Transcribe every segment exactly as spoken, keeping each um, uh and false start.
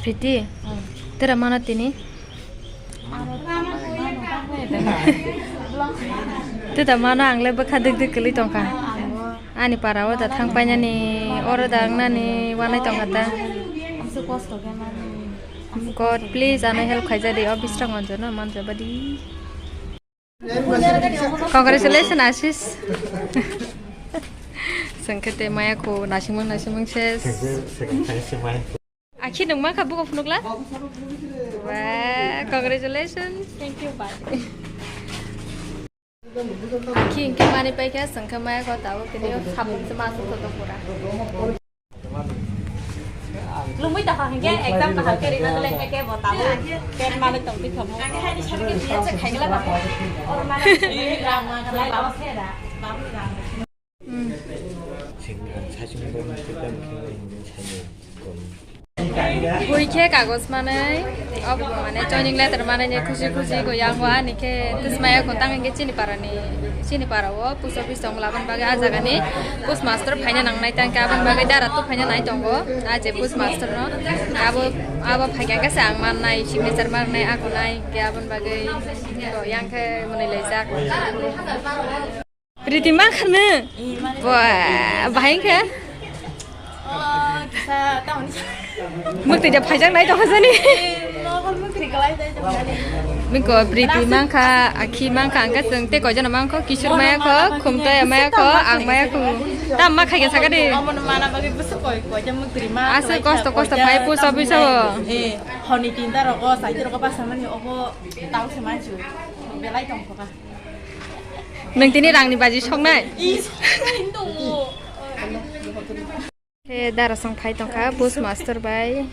Priti, tera mano tini? Teta mano ang le bwkha dik dik kwlwi tongkha. Ani para o da thang painani, oro da wngnani wanai tongkha ta. God, please, ano help khaijadi, o Bisranganj no manjabadi. Congratulations, Ashish. Sengkete maya ko nasingmang nasingmang ses. Akhi nung mangkha buko phunukla? Wah, congratulations. Thank you, bye. Akhi hingke mani paikha, sengkhe maya ko tabo kini sabun se masuk to pura. Lumui ta hangke exam ta hangke rina dole heke bo tabo. Pen mani tong di khamu. Ani hani sarke biya se khaigla ba. Or mani rama khalai ba se da. Babu rama. Bui khe kagoj manwi, obo mane joining letter manwi ni khusi khusi go yango ani khe tismaya ko tang hingke chini para ni, chini para o post office tong labani bagwi ah jaga ni post master phaina nangnai tang khe aboni bagwi dara tu phaina nai tongo ah je post master no abo, abo phaikha khe se ang mannai signature mannai ako nai hingke aboni bagwi go yang khe mwnwi laijak. Priti mangkha nw? Ba, bahai khe? Mukti ja phaijak nai tongkha jani. Miko Priti mangkha, Akhi mangkha, angkha chwng tei koijono mangkho, Kishore maya kho, Khumtoya maya kho, ang maya kho. Tam ma khaikhe sakha de. Aswk kosto kosto phai post office o. Honi tinta rogo, saite rogo, pasamani obo tang se manchu. Belai tongkha. Nwng tini rangni baji soknai? Ih, soknai tongo. He dara song phai tongkha, post master bai.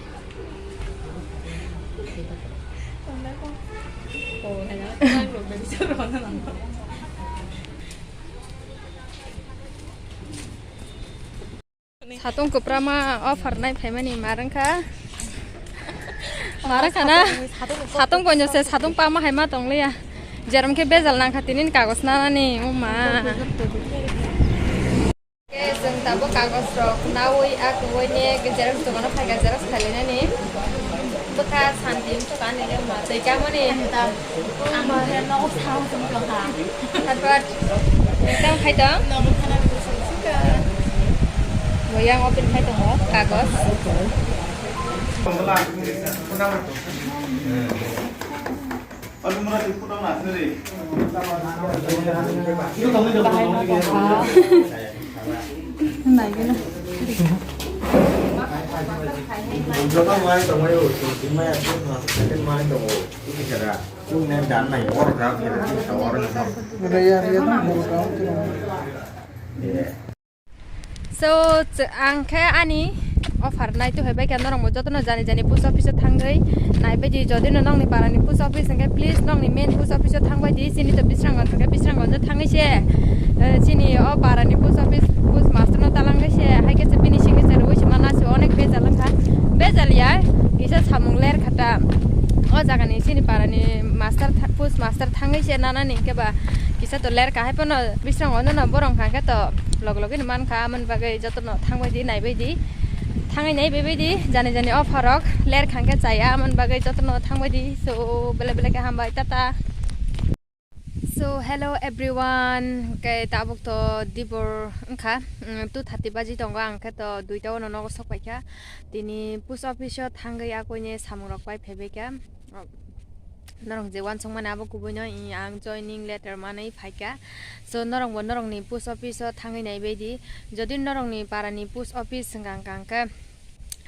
Satung kwprama offer nai phaimani marwngkha. Marwngkha na? Satung boino se satung pama hai ma tongliya. Jerom khe bejal nangkha tinin kagos nanani, o ma. Khe chwng tabuk kagos rok nawi, a kwboi ni xerox dogano phaikha, xerox khailainani. Bwkha santi wngkha ani le ma twi kamani. Ama he nogo sao song tongkha. Harvard. Tang khai tong? Nogo khana ni song sika. Bo yang open khai tongo kagos. Nai gana. Joto mai tongmai o, tongmai a, tongmai a, tongmai a. Reya, reya, tongmai o. So, ch-, ang khe ani offer nai tu hai bai khe norok bo jotono jani jani post office o thangwi nai bai di. Jodi no nokni para ni post office hwnkhe, please nokni main post office o thang bai di. Chini to Bisranganj hwnkhe Bisranganj o thangwi se, eh, chini o para ni post office post master no talangwi se, hai khe se bini signature rwui se mana se onek bejal wngkha. Bejal ya, kisa samung ler kha ta. O jaga ni chini para ni master tha-, post master thangwi se nana ni hwnkhe ba kisa to ler kha, hai phano Bisranganj no borok hwnkha khe to log logino mankha, amoni bagwi jotono thangbai di, naibai di, thangwi naibai bai di, jani jani offer rok ler khangkhe chaya, amoni bagwi jotono thangbai di. So, bele bele khe hambai, tata. So, hello everyone, khe tabuk to dibor wngkha, mm, two thirty baji tongo, ang khe to duita o nogo sok paikha, tini post office o thangwi akoini samung rok pai phaibaikha. Norok je uansukmani abo kubuino i ang joining letter manwi phaikha. So norokbo norokni post office o thangwi naibaidi. Jodi norokni parani post office hwnkha hwnkha hwnkhe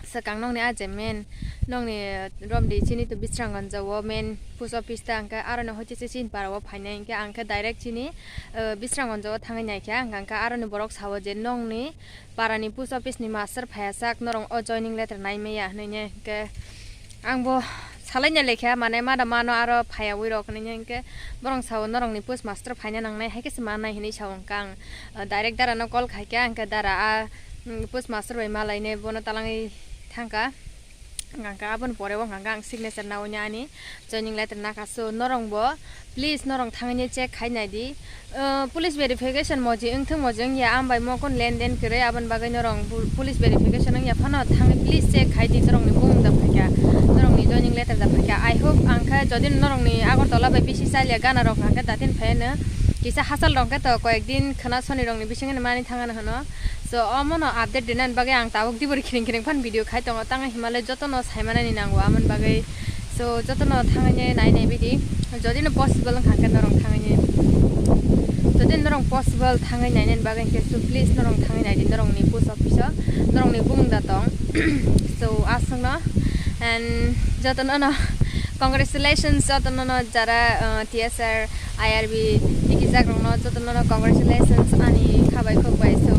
swkang nokni ah je main nokni romdi chini to Bisranganj o main post office ta hwnkhe aroni hoite se chini para o phainai hwnkhe ang khe direct chini, eh, Bisranganj o thangwi naikha hwnkha hwnkhe aroni borok sao je nokni parani post office ni master phaiya sak norok o joining letter nai maya hinui ne hwnkhe ang bo salai na lekha mane ma da mano aro phaiya ui rok hinui ne hwnkhe borok sao norok ni post master phaina nangnai hai khe se manai hinui sao hwnkhe ang, ah, direct dara no call khai kha hwnkhe dara a, mm, post master bai malai ne bono talangwi thangkha. Hwnkha khe aboni pore o hwnkha khe ang signature nawi ani joining letter nakha. So norong bo please norong thangwi check khai nai di. Uh, police verification moji wngthung moji wngya, ang bai mo kon lenden kwrwi, aboni bagwi norong pu-, police verification wngya phano thangwi please check khai di, norokni bumung da phaikha, norokni joining letter da phaikha. I hope ang khe jodi norokni Agartala bai bisi chaliya gana rok hwnkha khe datin phaiano kisa hachal rok khe to koyek din khwna soni rokni bisingo mani thangano hwno. So omono update rinani bagwi ang tabuk dibori khiring khiring phan video khai tongo, tang Himalaya jotono saimanani nango amoni bagwi. So jotono thangwi nai nai bidi, jodi no possible wngkha khe norong thangwi nai, jodi norong possible thangwi nai nai bagwi khe, so please norong thangwi nai di norongni post office o, norongni bumung da tong. So aswkno and jotono no congratulations, jotono no jara, uh, T S R, I R B tikijak rokno jotono no congratulations ani khabai khokbai. So